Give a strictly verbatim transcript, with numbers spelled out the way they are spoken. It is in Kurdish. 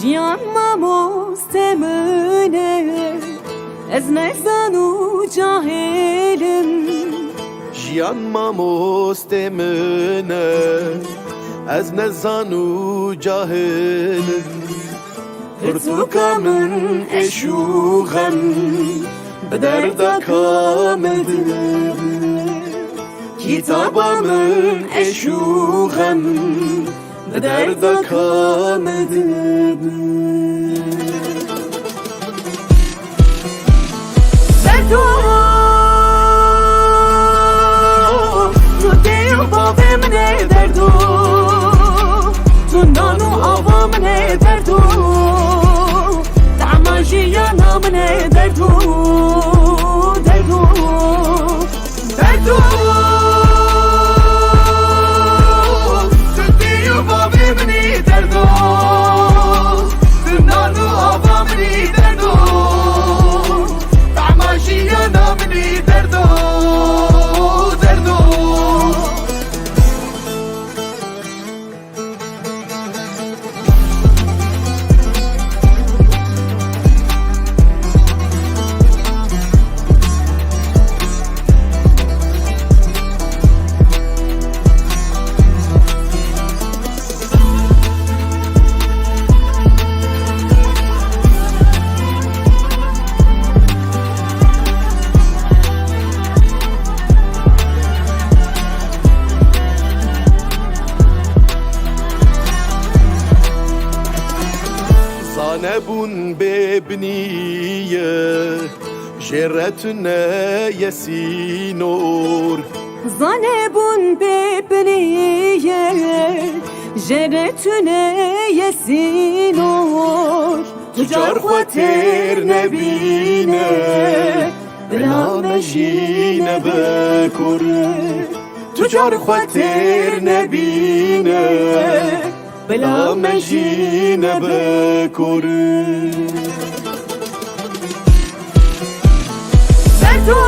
Jiyan mamoste min e, ez nezan û cahil im. Jiyan mamoste min e, ez nezan û cahil im. Pirtûka min eş û xem bi derda ka min dibe. Kitaba min eş û xem bi derda ka min dibe. Derdo, tu tê û bavê min ê derdo. Tu nan û ava min ê derdo. Tahma jiyana min ê derdo, derdo. Derdo, tu tê û bavê min ê derdo. Tu nan û ava min ê derdo. Tahma jiyana min ê derdo, derdo. Zanebûn bê binî ye, jê re tune ye sînor. Zanebûn bê binî ye, jê re tune ye sînor. Tu car xwe têr nebîne, bila me jî nebe kor. Tu car xwe têr nebîne, bila me jî nebe kor. Derdo,